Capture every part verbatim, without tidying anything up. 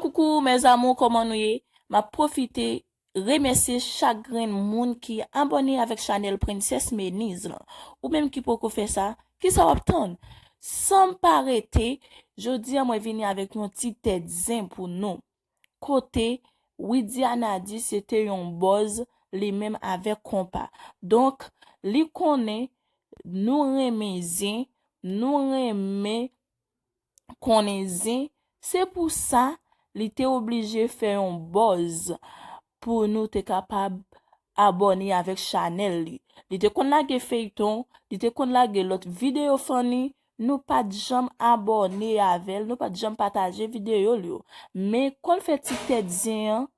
Koukou mes amours, kòman nou ye? M ap pwofite remèsye chak grenn moun ki abòne avèk chanèl Princess Menise lan. Ou menm ki poko fè sa, kisa w ap tann? San m pa rete, jodi a mwen vini avèk yon ti tèt zen pou nou. Kote Widiana di se te yon buzz li menm avèk konpa. Donk, li konnen nou renmen zen, nou renmen konnen zen, se pou sa li te oblije fè yon buzz pou nou te kapab abòne avèk chanèl li. Li te konn lage feyton, li te konn lage lòt videyo funny, nou pa t janm abòne avè l, nou pa t janm pataje videyo l yo. Men kon l fè ti tèt zen an,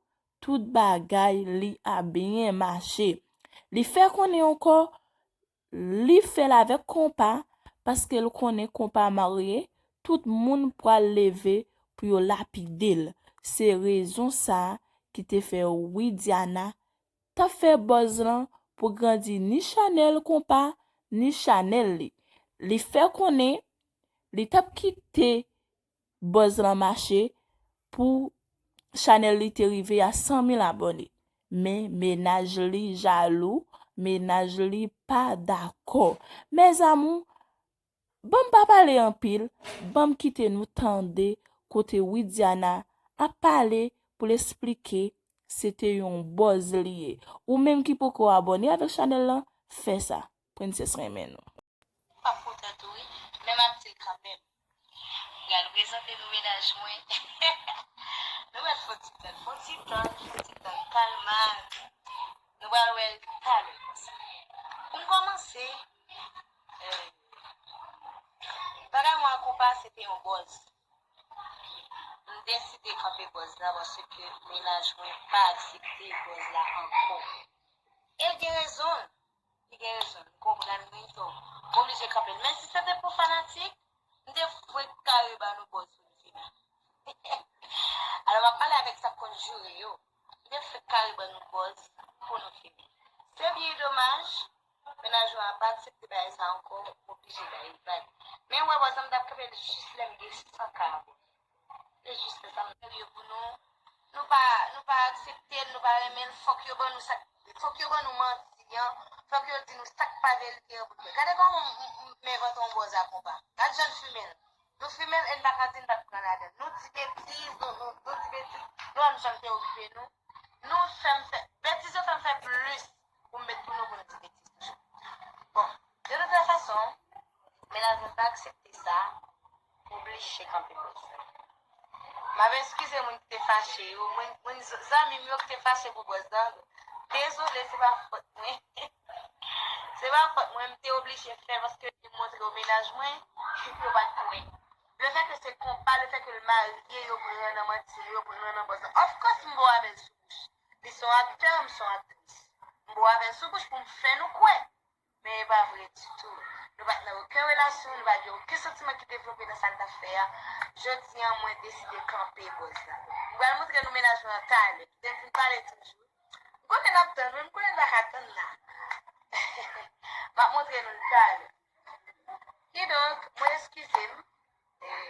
tout bagay li ap byen mache. Li fè konnen ankò, li fè l avèk konpa, paske l konnen konpa marye, tout moun pral leve pou yo lapide l. Se rezon sa a ki te fè Widiana t ap fè buzz lan pou grandi ni chanèl konpa, ni chanèl li. Li fè konnen li t ap kite buzz lan mache pou chanèl li te rive a san mil abòne. Men mennaj li jalou, mennaj li pa dakò. Mes amours, ban m pa pale anpil, ban m kite nou tande kote Widiana ap pale pou l esplike se te yon buzz li ye. Ou menm ki poko abòne avèk chanèl lan, fè sa. Princess renmen nou. Pa pou tèt ou wi, men m ap di l kanmenm. Pral prezante nou mennaj mwen. Nou mèt fè yon ti tan, fè yon ti tan, fè yon ti tan kalma. Nou pral wè l talè. Pou m kòmanse, eh, bagay mwen ak konpa se te yon buzz. M deside kanpe buzz la paske mennaj mwen pa aksepte buzz la ankò. E l gen rezon l. Li gen rezon l. M konprann li, so, m oblije kanpe l. Men si se te pou fanatik, m te fenk kare ba nou buzz pou nou fini. Alò, m ap pale avèk sa k konn joure yo. M te fenk kare ba nou buzz pou nou fini. Se byen domaj, mennaj mwen an pa aksepte bagay sa ankò, m oblije ba li vag. Men ou wè, buzz la, m t ap kanpe l jis lè m gen san K abòne. Se jis sa m serye pou nou. Nou pa, nou pa aksepte l, nou pa renmen l, fòk yo ban nou sa, fòk yo ban nou manti an, fòk yo di nou sa k pa verite an pou nou kwè. Gade kòman m, m, m envante yon buzz ak konpa. Gad jan n fimen l. Nou fimen l e n pa ka di n pa t pran ladan l. Nou di betiz, nou, nou, nou di betiz, nou pa janm te okipe nou. Nou fè m fè, betiz yo fè m fè plis pou m met pou nou pou n di betiz toujou. Bon, de toute façon, mennaj mwen pa aksepte sa, m oblije kanpe buzz la. M ap eskize moun ki te fache yo, moun, moun zanmi m yo ki te fache pou buzz la. Dezole, se pa fòt mwen. Se pa fòt mwen, m te oblije fè l paske li montre yo mennaj mwen, yo pa t kwè. Lefètke se konpa, lefètke l marye, yo pran nan manti, yo pran nan buzz la. Of course, m bo avè l sou bouch. Li se yon aktè, m se yon aktris. M bo avè l sou bouch pou m fè nou kwè. Men e pa vre ditou. Nou pa t nan okenn relasyon, nou pa gen okenn santiman ki devlope nan sa n t ap fè a. Jodi a, mwen deside kanpe buzz la. M pral montre nou mennaj mwen an talè. Kite m fin pale toujou. M konnen n ap tann, men m konnen n pa ka tann la. M ap montre nou l talè. Kidonk, mwen eskize m. E,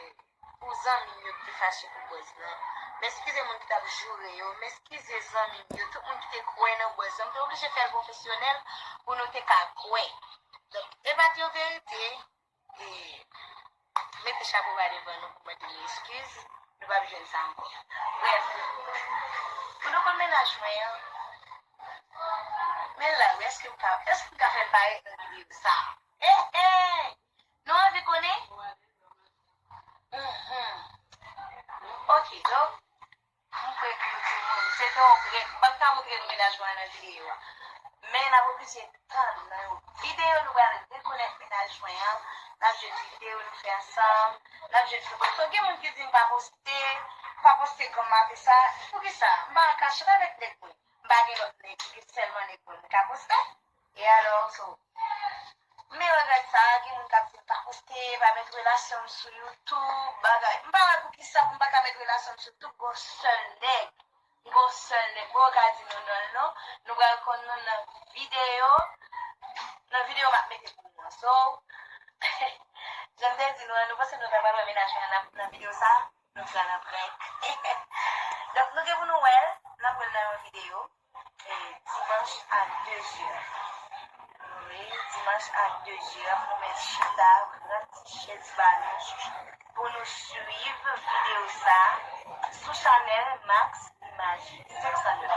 pou zanmi m yo ki te fache pou buzz lan. M eskize moun ki t ap joure yo. M eskize zanmi m yo, tout moun ki te kwè nan buzz lan. M te oblije fè l pwofesyonèl pou nou te ka kwè. Donk, e pa t yon verite. E, mete chapo ba devan nou pou mande nou eskiz. Nou p ap jwenn sa ankò. Brèf, pou nou konn mennaj mwen an, men la wi, èske m ka, èske m ka fè l parèt nan videyo sa? Hey, hey! Nou anvi konnen? Mhm. Ok, donk, m kwè ke timoun, se te yon prank. M pa t ka montre nou mennaj mwen an nan videyo a. Men n ap oblije tann nan yon videyo, nou pral rekonèt mennaj mwen an. N ap jwenn videyo nou fè ansanm. N ap jwenn foto. So, gen moun ki di m pa poste, m pa poste granm maten sa. Poukisa? M pa nan kachèt avèk nèg mwen. M pa gen lòt nèg, m gen sèlman nèg mwen m ka poste. E alò, so, men regrèt sa, gen moun k ap di m pa poste, pa met relasyon m sou YouTube, bagay. M pa wè poukisa pou m pa ka met relasyon m sou YouTube, gon sèl nèg. Gon sèl nèg. Bon, yo ka di nou non l non. Nou pral konn nou nan videyo. Nan videyo m ap mete pou nou an. So, jan m te di nou an, nou panse nou ta pral wè mennaj mwen an nan, nan videyo sa? Nou pral nan prank. ak de zè, pou nou mèt chita, pran ti chèz ba nou, pou nou swiv videyo sa a sou chanèl Max Image senk san nèf.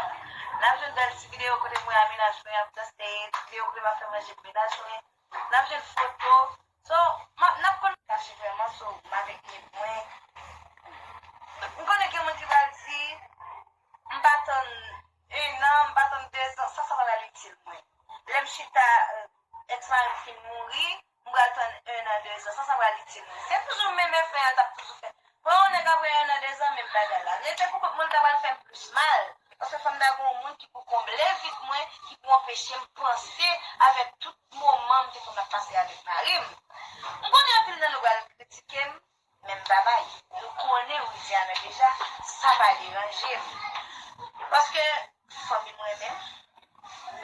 N ap jwenn bèl ti videyo kote mwen ak mennaj mwen ap danse, ti videyo kote m ap fè manje pou mennaj mwen. N ap jwenn foto. So, m ap, n ap konn kache vrèman, so, m avèk nèg mwen. M konnen gen moun ki pral di, m pa tann en an, m pa tann de zan, sa, sa pa pral itil mwen. Lè m chita, euh, èks mari m fin mouri, m pral tann en an, de zan, sa, sa pral itil mwen. Se toujou menm efè a l t ap toujou fè. Pran yon nèg apre en an, de zan, menm bagay la. Rete pou kont mwen, l ta pral fè m plis mal. Paske fò m ta gen yon moun ki pou konble vid mwen, ki pou anpeche m panse avèk tout moman m te konn ap pase avèk mari m. M konnen anpil nan nou pral kritike m, men m pa bay. Nou konnen Widiana deja, sa pa deranje m. Paske fanmi m renmen m,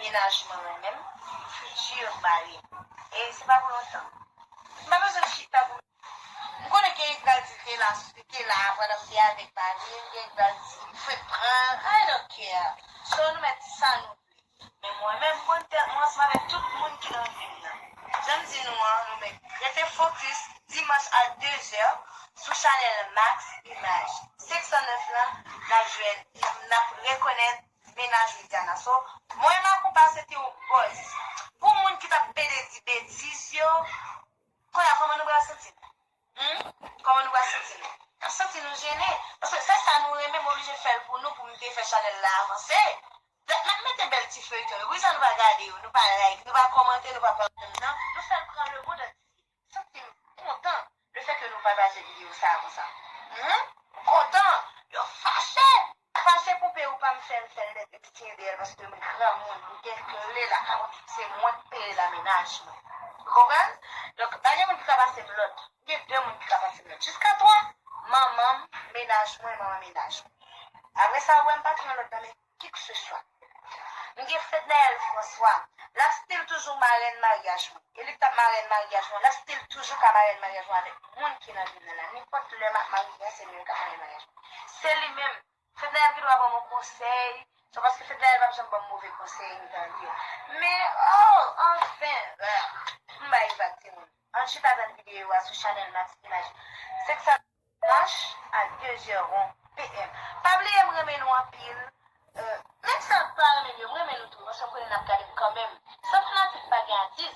mennaj mwen renmen m, fiti mari m. E se pa pou lontan. M pa bezwen chita pou m konnen gen nèg k pral di l te la, te la pandan m te avèk mari m, gen nèg k pral di m fè prank, I don't care. So nou mèt di sa nou vle. Men mwen menm, mwen tèl, mwen ansanm avèk tout moun ki nan vi m nan. Jan m di nou an, nou mèt rete fokis dimanch a de zè sou chanèl Max Image senk san nèf lan, n ap jwenn, n ap rekonèt mennaj Widiana. So, mwen menm ak ou pa se te yon buzz. Pou moun ki t ap pede di betiz yo, kounye a, kòman nou pral santi nou? Hmm? Kòman nou pral santi nou? N ap santi nou jennen. Paske se sa nou renmen, m oblije fè l pou nou, pou m te fè chanèl la avanse. N ap mete bèl ti feyton yo. Poukisa nou pa gade yo, nou pa like, nou pa kòmante, nou pa pale m nan? Nou fè l pran lemonn antye. Santi m kontan lefètke nou pataje videyo sa a konsa. Hmm? Kontan, yo fache. Fache pou peye ou pa m fè m fè l nèt, m siyen dèyè l paske m granmoun, m gen kle lakay mwen, se mwen k peye la mennaj mwen. Ou konprann? Donk, pa gen moun ki ka pase m lòd. M gen de moun ki ka pase m lòd. Jiska twa, manman m, mennaj mwen, manman mennaj mwen. Apre sa, ou wè m pa pran lòd nan men kèlkeswa. M gen Fednaelle François, l ap still toujou marèn maryaj mwen. E li k t ap marèn maryaj mwen, l ap still toujou ka marèn maryaj mwen avèk moun ki nan vi m nan la. Nenpòt lè m ap marye, se li menm k ap marèn maryaj mwen. Se li menm. Fednaelle gen dwa ban m yon konsèy, se paske Fednaelle p ap janm ban m move konsèy, m tande. Men, oh, anfen, ah, m bay vag timoun. Ann chita tann videyo a sou chanèl Max Image. Se k sa. Dimanch a de zè ron p m. Pa bliye m renmen nou anpil. Euh, menm sa k pa renmen m yo, m renmen nou tou, paske m konnen n ap gade m kanmenm. San fanatik pa gen atis.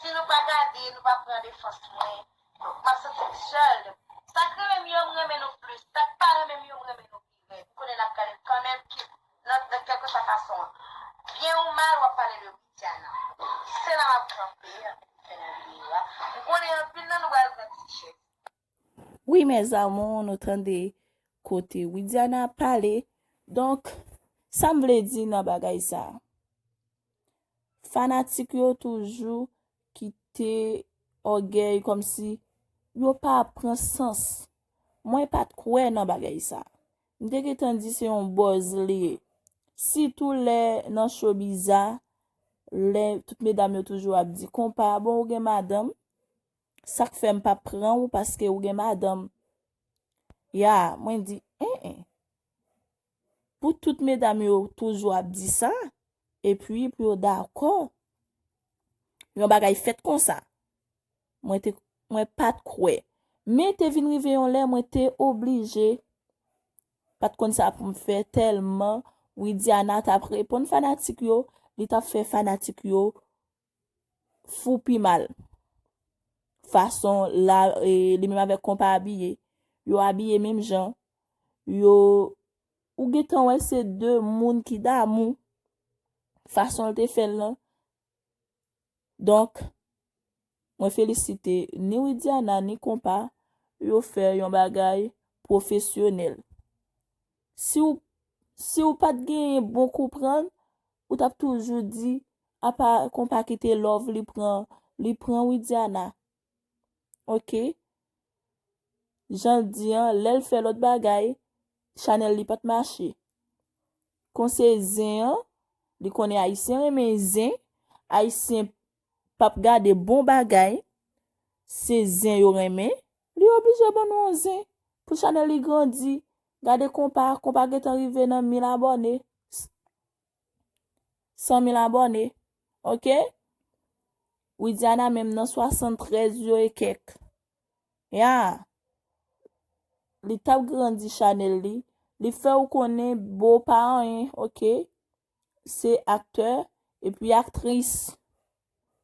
Si nou pa gade, nou pa pran defans mwen. Donk, m ap santi m sèl. Sa k renmen m yo, m renmen nou plis. Sa k pa renmen m yo, m renmen nou pi rèd. M konnen n ap gade m kanmenm, ki, nan, nan kèlkeswa fason an. Byen ou mal, w ap pale de Widiana. Se la m ap kanpe, fè nan videyo a. M konnen anpil nan nou pral pran ti chèz. Wi, mes amours, nou tande kote Widiana ap pale. Donk, sa m vle di nan bagay sa a? Fanatik yo toujou kite ògèy kòmsi yo pa pran sans. Mwen pa t kwè nan bagay sa. M te gentan di se yon buzz li ye. Sitou lè nan showbiz la, lè tout medam yo toujou ap di, "Konpa, bon, ou gen madanm, sa k fè m p ap pran ou paske ou gen madanm?" Ya, mwen di, en en. Pou tout medam yo toujou ap di sa, epi pou yo dakò, yon bagay fèt konsa. Mwen te, mwen pa t kwè. Men te vin rive yon lè, mwen te oblije, pa t konn sa pou m fè, tèlman Widiana t ap reponn fanatik yo, li t ap fè fanatik yo fou pi mal. Fason la, e, li menm avèk konpa abiye. Yo abiye menm jan. Yo, ou gentan wè se de moun ki damou. Fason l te fè l lan. Donk, mwen felisite ni Widiana, ni konpa. Yo fè yon bagay pwofesyonèl. Si w, si w pa t genyen bon konprann, ou t ap toujou di, apa konpa kite love li pran, li pran Widiana. Oke? Jan l di an, lè l fè lòt bagay, chanèl li pa t mache. Kon se zen an, li konnen Ayisyen renmen zen, Ayisyen p ap gade bon bagay, se zen yo renmen, li oblije ban nou yon zen pou chanèl li grandi. Gade konpa, konpa gentan rive nan mil abòne. San mil abòne. Oke? Widiana menm nan swasanntrèz yo e kèk. Ya. Li t ap grandi chanèl li. Li fè w konnen Bo pa anyen, oke? Se aktè epi aktris.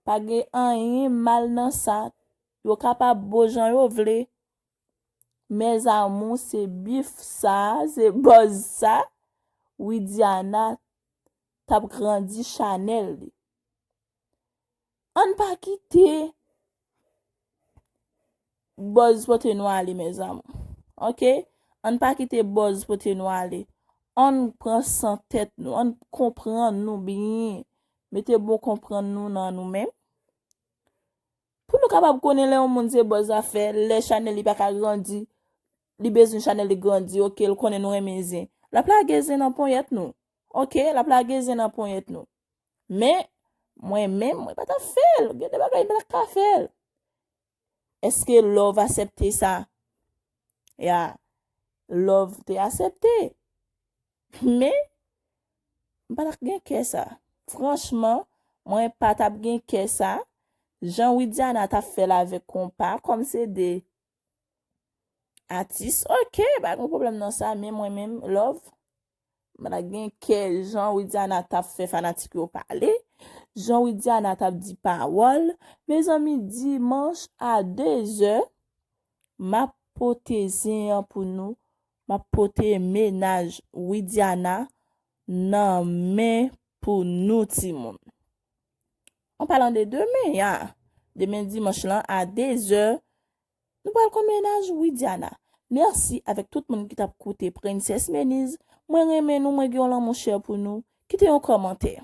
Pa gen anyen mal nan sa. Yo kapab bo jan yo vle. Mes amours, se bif sa, se buzz sa. Widiana t ap grandi chanèl li. Ann pa kite buzz pote nou ale, mes amours. Oke? Ann pa kite buzz pote nou ale. Ann pran san tèt nou. Ann konprann nou byen. Mete bon konprann nou nan nou menm. Pou nou kapab konnen lè yon moun se buzz afè, lè chanèl li pa ka grandi, li bezwen chanèl li grandi, oke, l konnen nou renmen zen. L ap lage zen nan ponyèt nou. Oke, l ap lage zen nan ponyèt nou. Men, mwen menm, mwen pa t ap fè l. Gen de bagay m pa t ap ka fè l. Èske Love aksepte sa? Ya. Love te aksepte. Men, m pa t ap gen kè sa. Franchman, mwen pa t ap gen kè sa. Jan Widiana t ap fè l avèk Konpa, kòm se de atis, oke, pa gen pwoblèm nan sa, men mwen menm, Love, m pa t ap gen kè jan Widiana t ap fè fanatik yo pale, jan Widiana t ap di pawòl. Mezanmi, dimanch a de zè, m ap pote zen an pou nou. M ap pote mennaj Widiana nan men pou nou, timoun. An palan de demen, ya, demen dimanch lan a de zè, nou pral konn mennaj Widiana. Mèsi avèk tout moun ki t ap koute Princess Meniz. Mwen renmen nou, mwen gen yon lanmou chè pou nou. Kite yon kòmantè.